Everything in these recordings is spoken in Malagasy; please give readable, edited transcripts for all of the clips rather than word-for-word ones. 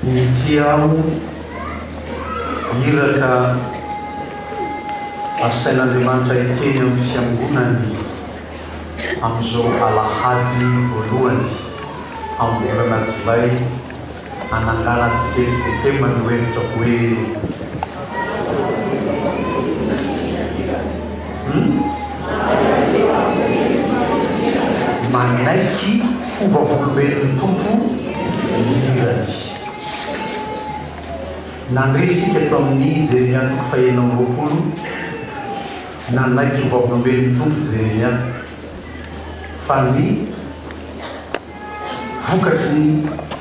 Inty aho, iraka asain'Andriamanitra hiteny amin'ny Fiangonany amin'izao alahady voalohany amin'ny volana jolay hanangana tsikeritsekema ny hevitra hoe Hum? Manaiky ho vavolombelon'ny Tompo ny hirany. Nandre isika tao amin'ny Jeremia toko fahenina amby 20, nanaiky ho vavolombelon'ny Tompo Jeremia fa ny vokatry ny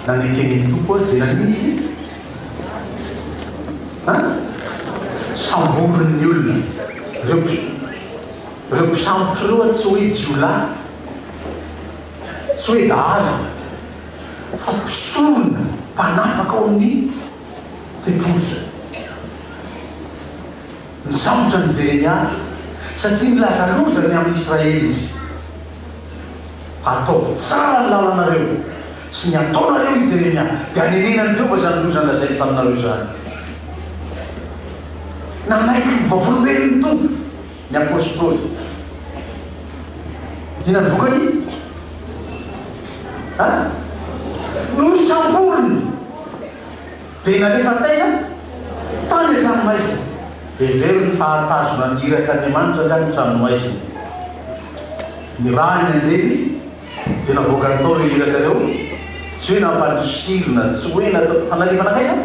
nanekeny ny Tompo dia naninona izy? An? Samborin'ny olona. Ireo ireo mpisambotra ireo tsy hoe jiolahy, tsy hoe dahalo, fa mpisorona, mpanapaka ao amin'ny tempoly. Nisambotra an'i Jeremia satria nilaza loza ny amin'i Israely izy. Ataovy tsara ny lalanareo sy ny ataonareo, i Jeremia, dia hanenenan'i Jehovah izany loza nolazainy taminareo izany. Nanaiky ho vavolombelon'ny Tompo ny apostoly. Inona ny vokany? Ha? Nosamboriny! Dia nalefa taiza? Tany an-tranomaizina. Heveriny fa hahatazona ny irak'Andriamanitra angaha ny tranomaizina. Nirahin'ny anjely, dia navoakany tao ireo iraka ireo, tsy hoe nampandosirina, tsy hoe natao, fa nalefa nankaiza?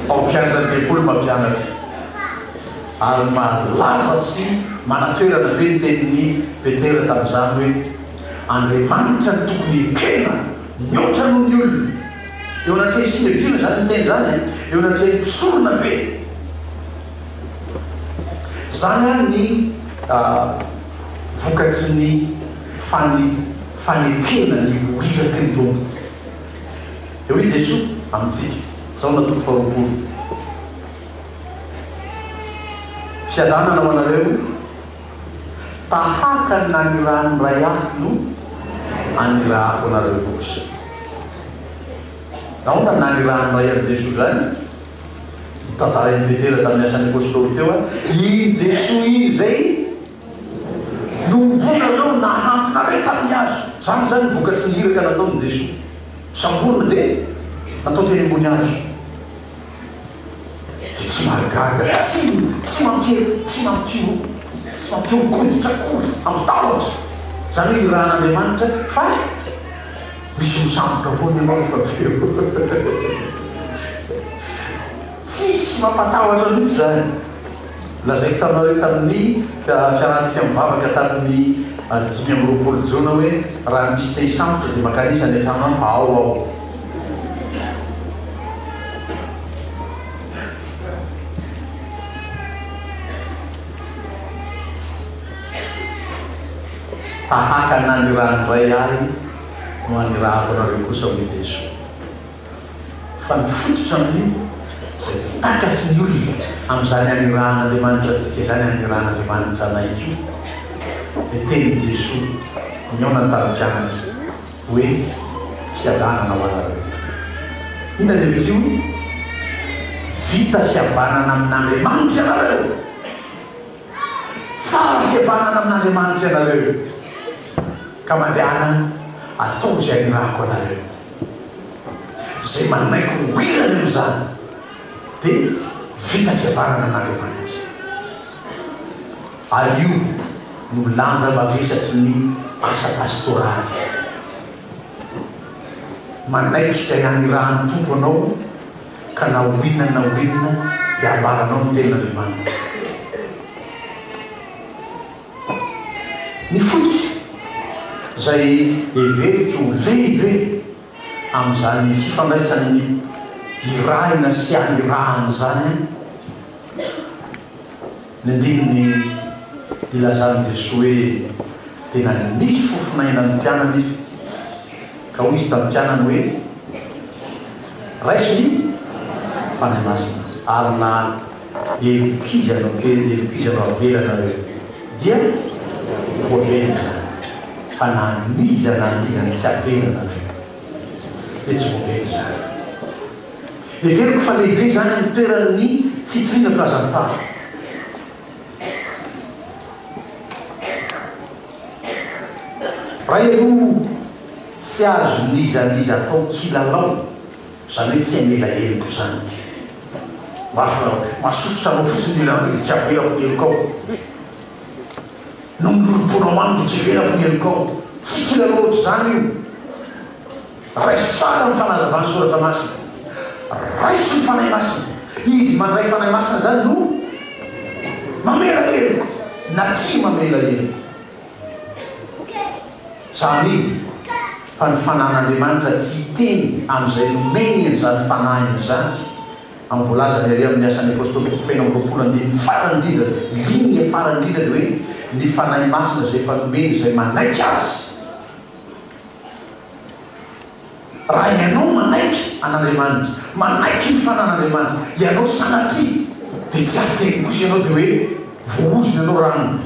Ao an-kianjan'ny tempoly mampianatra. Ary malaza sy manan-toerana be ny tenin'i Petera tamin'izany hoe, Andriamanitra no tokony hekena mihoatra noho ny olona. Eo anatrehan'i Synedriona izany niteny izany e, eo anatrehan'ny mpisorona be. Izany ary ny vokatry ny fanekena ny ho iraky ny Tompo. Dia hoy Jesoa amintsika, Jaona toko faharoapolo, Fiadanana ho anareo, tahaka ny nanirahan'ny Ray ahy no anirahako anareo kosa. Nahoana no nanirahan'ny Ray an'i Jesoa izany? Notantarain'i Petera tamin'ny Asan'ny Apostoly teo, iny Jesoa iny izay nohomboanareo nahantonareo tamin'ny hazo. Izany izany ny vokatry ny iraka nataon'i Jesoa. Samborina dia natao teny ambony hazo. Dia tsy mahagaga, tsy tsy mampihe tsy mampiho tsy mampihoron-koditra akory, mampitahotra. Izany hoe irahan'Andriamanitra fa misy misambotra foana ianao rehefa avy eo. Tsisy mampatahotra mihitsy izany. Lazaiko taminareo tamin'ny fiarahantsika mivavaka tamin'ny 25 jona hoe raha misy te hisambotra dia mankanesa any an-trano any fa ao aho. Tahaka ny nanirahan'ny Ray Ahy no anirahako anareo kosa, hoy Jesoa. Fa ny fototra amin'io, izay tsy takatry ny olona, amin'izany anirahan'Andriamanitra antsika izany, anirahan'Andriamanitra anay koa, dia tenin'i Jesoa nihaonany tamin'ny mpianatra hoe, Fiadanana ho anareo. Inona ny hevitr'io? Vita fihavanana amin'Andriamanitra ianareo! Tsara fihavanana amin'Andriamanitra ianareo, ka mandehana ataovy izay anirahako anareo. Izay manaiky ho irany amin'izany dia vita fihavanana amin'Andriamanitra. Ary io no lanja mavesatry ny asa pastoraly. Manaiky izay anirahan'ny Tompo anao ka na ho inona na ho inona dia ambaranao ny tenin'Andriamanitra. Ny fototra izay heveriko ho lehibe amin'izany fifandraisan'ny irahina sy anirahana izany ny andininy ilazan'i Jesoa hoe tena nisy fofon'aina ny mpianany Izy ka hoy Izy tamin'ny mpianany hoe raiso ny Fanahy Masina ary na Helokiza no kely, helokiza no avela nareo dia voavela izany fa na an'iza na an'iza no tsy avela nareo dia tsy voavela izany. Heveriko fa lehibe izany amin'ny toeran'ny fitoriana filazantsara. Ray aloha tsy azon'iza n'iza atao kilalao, izany hoe tsy hamela heloka izany. Mahasosotra anao fotsiny ny olona dia tsy avelako ny helokao. No miloloponao aminy dia tsy avelako ny helokao. Tsy kilalao ohatr'izany io. Raiso tsara ny fanazavan'ny Soratra Masina. Raiso ny Fanahy Masina. Izy mandray Fanahy Masina izany no mamela heloka na tsy mamela heloka. Za mino fa ny Fanahin'Andriamanitra tsy hiteny amin'izay nomeny an'izany Fanahiny izany, amin'ny voalazany ary amin'ny Asan'ny Apostoly toko fahenina amby 20 andininy farany indrindra, ligne farany indrindra dia hoe ny Fanahy Masina izay efa nomeny izay manaiky Azy. Raha ianao manaiky an'Andriamanitra, manaiky ny fanan'Andriamanitra, ianao sanatria dia tsy hateny kosa ianao dia hoe voaozona ianao ranona.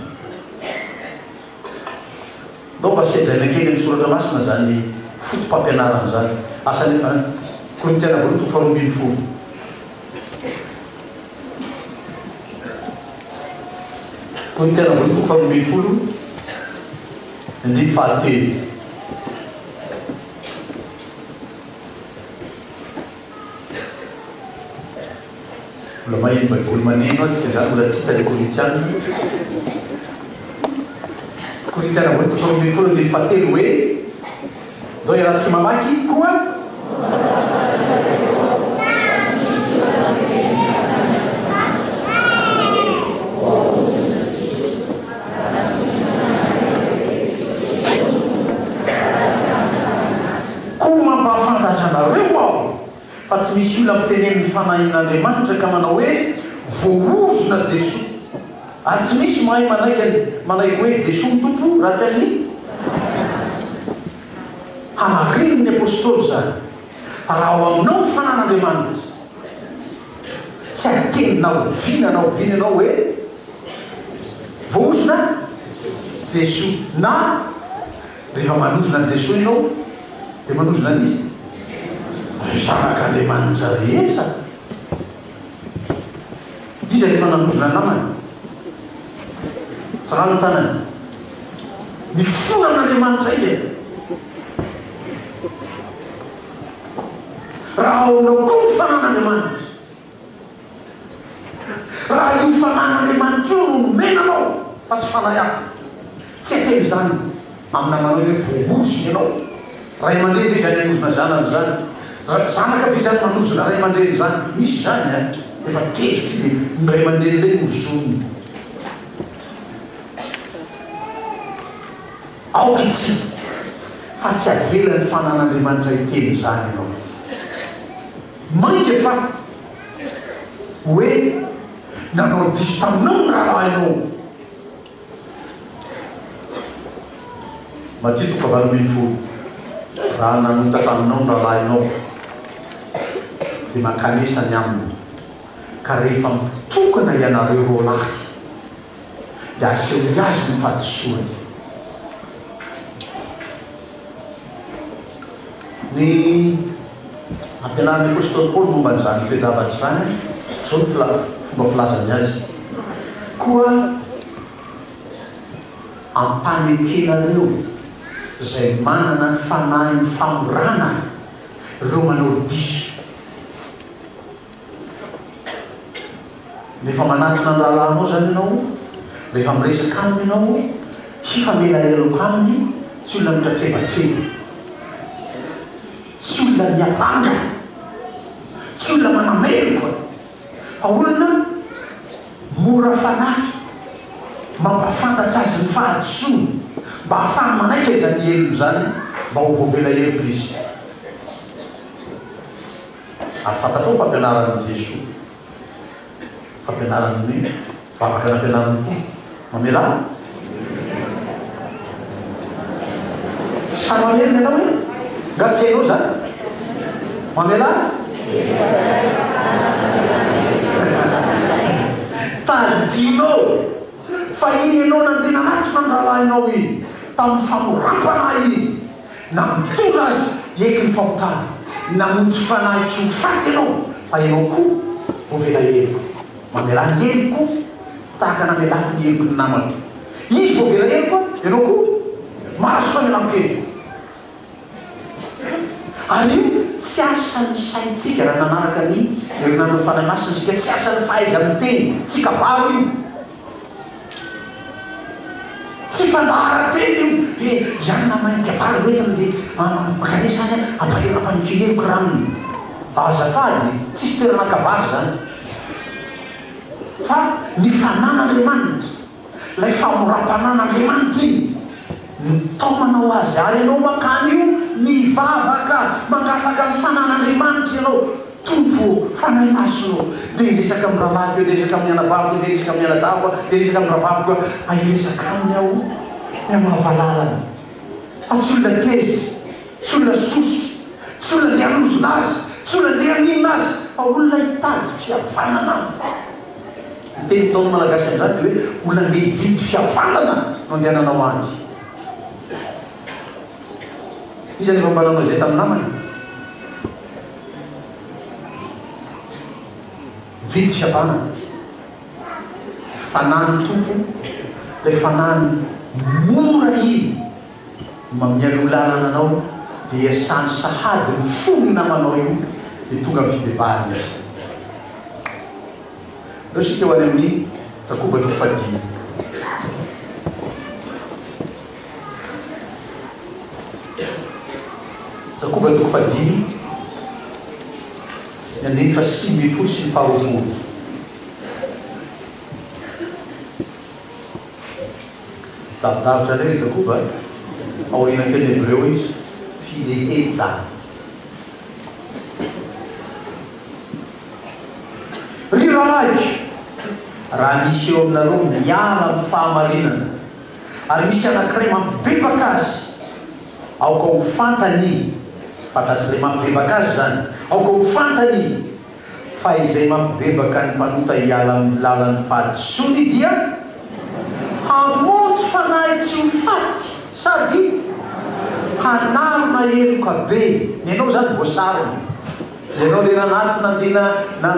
Ndao mba sedraina kely amin'ny soratra masina izany foto-pampianarana izany. Asan'ny Korintiana voalohany toko faharoa ambinifolo. Korintiana voalohany toko faharoa ambinifolo. Andininy fahatelo. Mbola maheno baiboly maneno aho dikan'izany mbola tsy hita ilay Korintiana. Korintiana voalohany toko 12 andininy fahatelo hoe Ndao iarahantsika mamaky koa. Koa mampahafantatra anareo aho fa tsy misy olona ampitenenin'ny Fanahin'Andriamanitra ka manao hoe, Voaozona Jesoa. Ary tsy misy mahay manaiky an'i manaiky hoe Jesoa no Tompo raha tsy amin'ny Hamarinin'ny Apostoly izany. Fa raha ao aminao ny Fanahin'Andriamanitra, tsy hateny na oviana na oviana ianao hoe, Voaozona Jesoa. Na rehefa manozona an'i Jesoa ianao dia manozona an'iza? Ireo zanak'Andriamanitra rehetra. Iza rehefa nanozona ny namany? Tsarano ny tanany. Mifona amin'Andriamanitra haingana. Raha ao aminao koa ny fanan'Andriamanitra. Raha io fanahin'Andriamanitra io no nomena anao fa tsy fanahy hafa, tsy hateny izany amin'ny namanao hoe voahozona ianao. Ray aman-dreny ve izany hanozona zanany izany? Zanaka ve izany manozona ray aman-dreny izany? Misy izany an! Rehefa tezitra io dia ny ray aman-dreny indray no ozoniny. Aoka itsy fa tsy avelan'ny fanahin'Andriamanitra hiteny izany ianao. Mainka fa hoe nanao diso taminao ny rahalahinao. Matio toko fahavalo ambinifolo, Raha nanota taminao ny rahalahinao, dia mankanesa any aminy, ka rehefa mitokana ianareo roalahy, dia asehoy azy ny fahadisoany. Ny ampianarin'ny apostoly Paoly momba an'izany toe-javatra izany, izao no fila- fomba filazany azy, Koa ampanekenareo izay manana ny fanahin'ny famorana ireo manao diso. Rehefa manatona ny rahalahinao izany ianao, rehefa miresaka aminy ianao, hifamela heloka aminy, tsy olona mitratrevatreva, tsy olona miampanga, tsy olona manameloka, fa olona mora fanahy, mampahafantatra azy ny fahadisoany, mba hahafahany manaiky izany helony izany, mba ho voavela heloka izy. Ary fantatrao ny fampianaran'i Jesoa, fampianaran'ny vavaka nampianarin'ny Tompo, mamelà. Tsy sahy mamerina ianao e? Nga tsy hainao izany? Mamelà? Tadidinao fa iny ianao nandeha nanatona ny rahalahinao iny, tamin'ny famoram-panahy iny. Na mitondra azy hiaiky ny fahotany, namonjy fanahy tsy ho faty ianao. Fa ianao koa voavela heloka. Mamelà ny heloko tahaka namelako ny heloky ny namako. Izy voavela heloka, ianao koa mahazo famelan-keloka. Ary io tsy asan'ny saintsika raha nanaraka ny herinandron'ny Fanahy Masina isika, tsy asan'ny fahaiza-miteny, tsy kabary io. Tsy fandaharan-teny io, dia ianona mahay mikabary no entiny dia mankanesa any ampahery ampanikeo heloka ranony. Azafady, tsisy toerana kabary izany. Fa ny fanan'Andriamanitra, ilay famoram-panan'Andriamanitra iny, mitaomanao azy ary ianao mankany io mivavaka, mangataka ny fanan'Andriamanitra ianao. Tompo ô, Fanahy Masina ô, dia hiresaka amin'ny rahalahiko aho, dia hiresaka amin'ny anabaviko aho, dia hiresaka amin'ny anadahiko aho, dia hiresaka amin'ny rahavaviko aho, a hiresaka aminy aho ny amin'ny havalalana. Fa tsy olona tezitra, tsy olona sosotra, tsy olona andeha hanozona azy, tsy olona andeha haninona azy, fa olona hitady fihavanana aminy. Ny teny ntaolo malagasy amin'izany dia hoe olona andeha hividy fihavanana no andehananao any. Iza no efa mba nanao izay tamin'ny namany? Mividy fihavanana. Fanahin'ny Tompo, ilay fanahiny mora iny no mialoha lalana anao dia iasany sahady ny fon'ny namanao io dia tonga amin'ny fibebahana izy. Ndao isika ho any amin'ny Jakoba toko fahadimy. Jakoba toko fahadimy, ny andininy fahasivy ambin'ny folo sy ny faharoapolo. Lavidavitra indray i Jakoba, aoriana teny hebreo izy, Fileheja. Ry rahalahiko, raha misy eo aminareo miala amin'ny fahamarinana, Ary misy anankiray mampibebaka azy, aoka ho fantany, fantatr'ilay mampibebaka azy izany, aoka ho fantany fa izay mampibebaka ny mpanota hiala amin'ny lalan'ny fahadisoany dia hamonjy fanahy tsy ho faty sady hanarona heloka be. Ny anao izany voasarona. Ny anao ilay nanatona andeha na,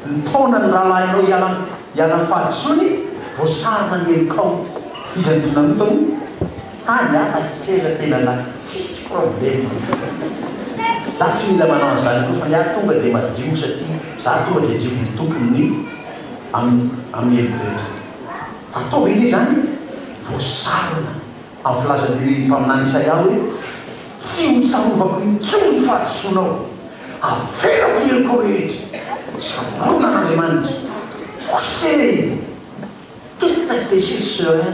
Nitaona ny rahalahinao hiala hiala amin'ny fahadisoany, voasarona ny helokao. Iza no tsy nanota moa? Any ah Pasitera tena la tsisy problème za tsy mila manao an'izany koa fa ny ahy tonga dia madio satria za tonga dia diovin'ny Tompo ny amin'ny amin'ny heloko rehetra. Ataovy ange izany voasarona. Amin'ny filazan'ny mpaminany Isaia hoe, Tsy ho tsarovako intsony ny fahadisoanao, avelako ny helokao rehetra. Samborina an'Andriamanitra, kosehiny, Tous tes péchés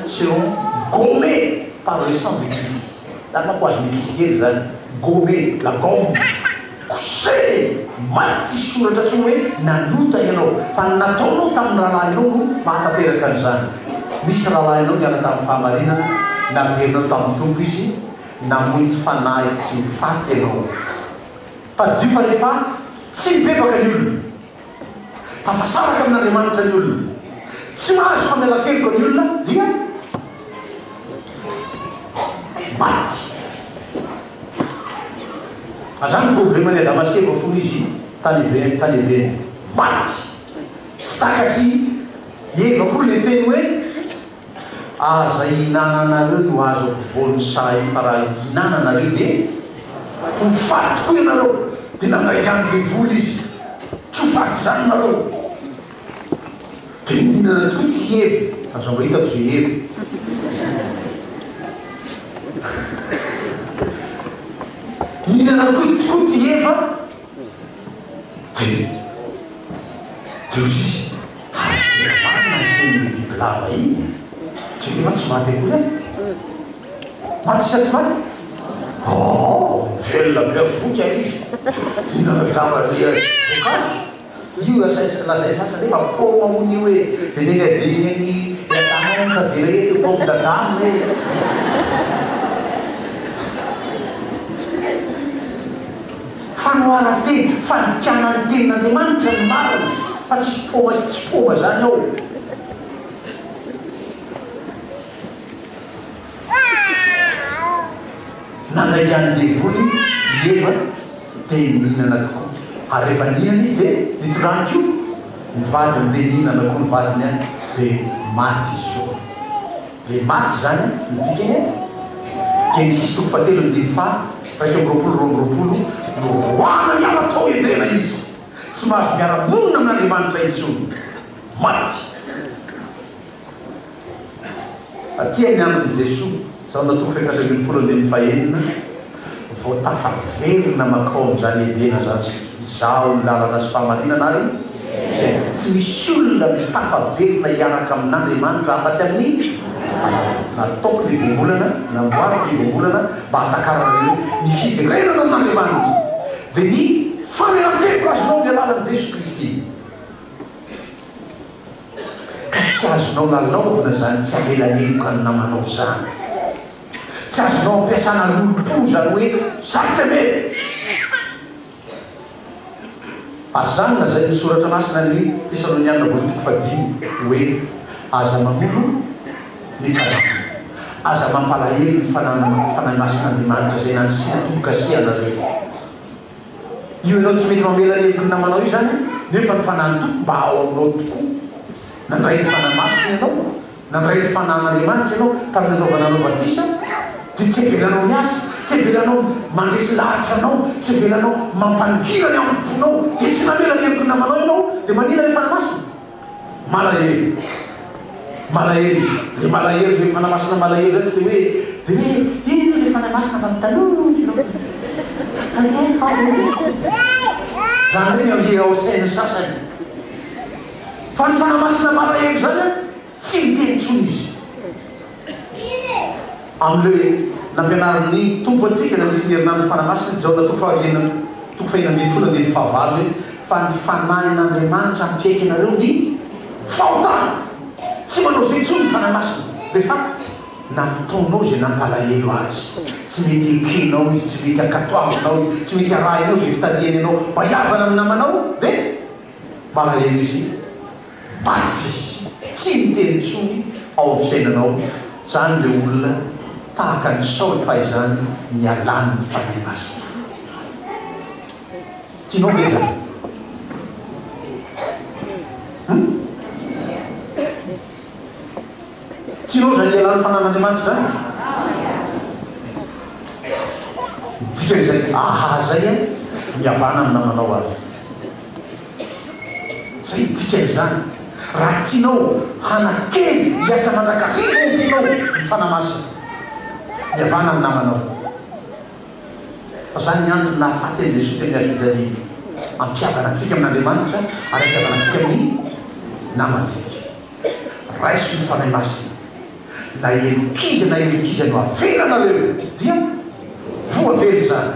seront gommés par le sang du Christ. Zany manko azon'ny ankizy kely izany, gommer, la gomme, kosehiny, maty tsisy soratra intsony hoe nanota ianao, fa ny nataonao tamin'ny rahalahinao no mahatanteraka an'izany. Nisy rahalahinao niala tamin'ny fahamarinana, naverinao tamin'ny Tompo izy, namonjy fanahy tsy ho faty ianao. Tadidio fa rehefa tsy mibebaka ny olona, tafasaraka amin'Andriamanitra ny olona, tsy mahazo famelan-keloka ny olona dia maty. Ary izany ny probleman'i Adama sy Eva fony izy tany Edena, tany Edena. Maty. Tsy takatr'i Eva akory ilay teny hoe Aza ihinananareo io hazo afovoan'ny saha io fa raha ihinananareo dia ho faty koa ianareo. Dia nandainga ny devoly izy, tsy ho faty izany nareo. Dia nihinana tokoa tsy i Eva, aza mba hitako izay Eva. Nihinana koa tokoa ty Eva dia dia hoy izy, Ary dia marina ny tenin'io bibilava iny e! Jereo fa tsy maty akory aho. Maty sa tsy maty? Oh! Velona be voky ary izy. Mihinana zava-drehetra voankazo. Io lazain'ny sasany hoe fa paoma hono io e! Dia neny adin'ny Adama hono tavela eto io pomme d'Adam e! Fanoharan-teny, fandikana ny tenin'Andriamanitra ny marina, fa tsisy paoma sy tsy paoma zany ao. Nandaingan'ny devoly i Eva dia nihinana tokoa. Ary rehefa nihinana izy dia nitondrany koa ny vadiny dia nihinana koa ny vadiny an, dia maty izy io. Ilay maty izany ny dikany an, Genesisy toko fahatelo andininy faha 21 22, noroahana niala tao Edena izy, tsy mahazo miara-monina amin'Andriamanitra intsony, maty. Aty amin'ny andron'i Jesoa, Jaona toko faha-14 andininy fahenina, vao tafaverina mankao amin'izany Edena izany isika. Izaho no lalana sy fahamarinana ary fiainana. Tsy misy olona mitafaverina hiaraka amin'Andriamanitra afa-tsy amin'ny alalan'ny. Nataoko ilay voambolana, namboariko ilay voambolana mba hahatakarana ny fiverenana amin'Andriamanitra dia ny famelan-keloka azonao amin'ny alalan'i Jesoa Kristy. Ka tsy azonao lalaovina izany tsy hamela heloka ny namanao izany. Tsy azonao ampiasana lolompo izany hoe za tsy hamela. Ary izany lazain'ny Soratra Masina ny Tesalonianina voalohany toko fahadimy hoe aza mamono ny fanahy. Aza mampalahelo ny Fanahy Masin'Andriamanitra izay nandrisihana tombo-kase anareo. Io ianao tsy mety mamela ny heloky ny namanao io izany nefa ny Fanahin'ny Tompo mba ao aminao tokoa. Nandray ny Fanahy Masina ianao, nandray ny Fanahin'Andriamanitra ianao tamin'ny nanaovana anao batisa, dia tsy avelanao miasa, tsy avelanao mandresy lahatra anao, tsy avelanao mampangira ny ambom-ponao, dia tsy namela ny heloky ny namanao ianao, dia manina ilay Fanahy Masina? Malahelo. Malahelo izy. Le malahelo, le Fanahy Masina malahelo zany tsy de hoe, de hoe ino le Fanahy Masina fa mitalondrina. Zany ndray ny ao hira ao sain'ny sasany. Fa ny Fanahy Masina malahelo zany an, tsy miteny intsony izy. Amin'ilay nampianarin'ny Tompo antsika nandritry ny herinandron'ny Fanahy Masina, Jaona toko fahaenina toko fahenina ambinifolo andininy fahavalo hoe, Fa ny Fanahin'Andriamanitra hampiaiky anareo ny fahotana. Tsy manao izay intsony ny Fanahy Masina rehefa nataonao izay nampalahelo Azy. Tsy mety ekenao Izy, tsy mety ankatoavinao Izy, tsy mety arahinao izay fitarihany anao mba hihavana amin'ny namanao, dia malahelo Izy. Maty izy, tsy niteny intsony ao amin'ny fiainanao izany ireo olona tahaka an'i Saoly fahizany nialany ny Fanahy Masina. Tianao ve izany? Hum? Tianao izany hialan'ny Fanahin'Andriamanitra izany? Ny dikan'izay aha izay an, mihavana amin'ny namanao ary. Izay ny dikan'izany. Raha tianao hanakely hiasa mandrakariva ao am-ponao ny Fanahy Masina, mihavana amin'ny namanao. Fa izany ny antony nahafaty an'i Jesoa teo amin'ny hazofijaliana. Hampihavana antsika amin'Andriamanitra ary hampihavana antsika amin'ny namantsika. Raiso ny Fanahy Masina. Na helok'iza na helok'iza no avelanareo dia voavela izany,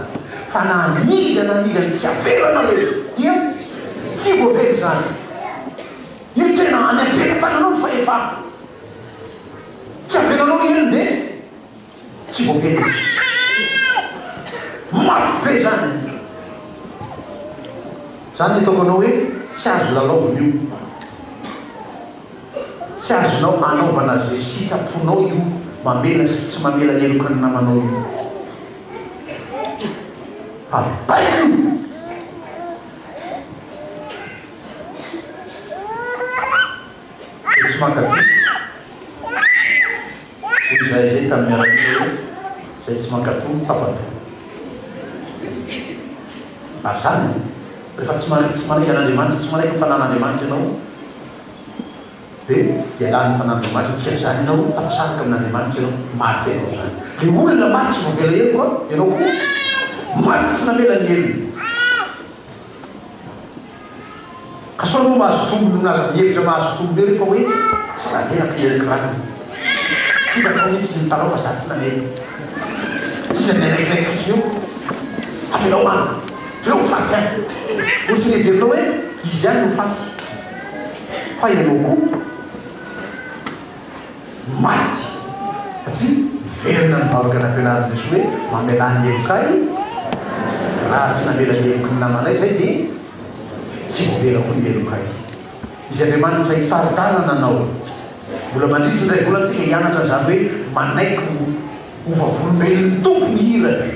fa na an'iza na an'iza no tsy avelanareo dia tsy voavela izany. Io tena any am-pelatananao ny fahefana. Tsy avelanao ny helony dia tsy voavela izy. Mafy be izany. Izany ny ataoko anao hoe tsy azo lalaovina io. Tsy azonao anaovana izay sitraponao io mamela sy tsy mamela heloka ny namanao io. Fa baiko io! Izay tsy mankato, hoy izahay izay tamin'ny miaramila hoe, izay tsy mankato tapa-doha. Ary izany e! Rehefa tsy tsy manaiky an'Andriamanitra, tsy manaiky ny fanan'Andriamanitra ianao, dia ialany ny fanan'Andriamanitra, ny dikan'izany ianao tafasaraka amin'Andriamanitra ianao, maty ianao izany. Ilay olona maty tsy voavela heloka, ianao koa maty tsy namela ny helony. Ka sao aloha mahazo tombony na aza mihevitra mahazo tombony eo rehefa hoe tsy namelako ny helok'i ranona. Tonga tao mihitsy izy nitalao fa za tsy namela. Sisa ny anaikiraiky fotsiny eo. Avelao any. Avelao ho faty any. Ohatry ny heverinao hoe izy ihany no faty. Fa ianao koa maty. Satria miverina ny vavaka nampianarin'i Jesoa hoe mamelà ny helokay raha tsy namela ny heloky ny namanay izay dia Tsy voavela koa ny helokay. Izy Andriamanitra hitari-dalana anao. Mbola mandritra indray vola tsika hianatra an'izany hoe manaiky ho vavolombelon'ny Tompo ny hirany.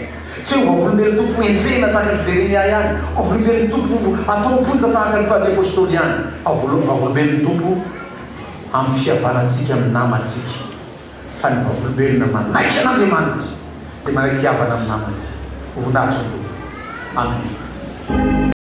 Tsy hoe ho vavolombelon'ny Tompo henjehina tahaka an'i Jeremia ihany, vavolombelon'ny Tompo atao am-ponja tahaka ny apostoly ihany, fa vavolombelon'ny Tompo amin'ny fihavanantsika amin'ny namantsika. Fa ny vavolombelona manaiky an'Andriamanitra dia manaiky hihavana amin'ny namany. Ho voninahitry ny Tompo. Amena.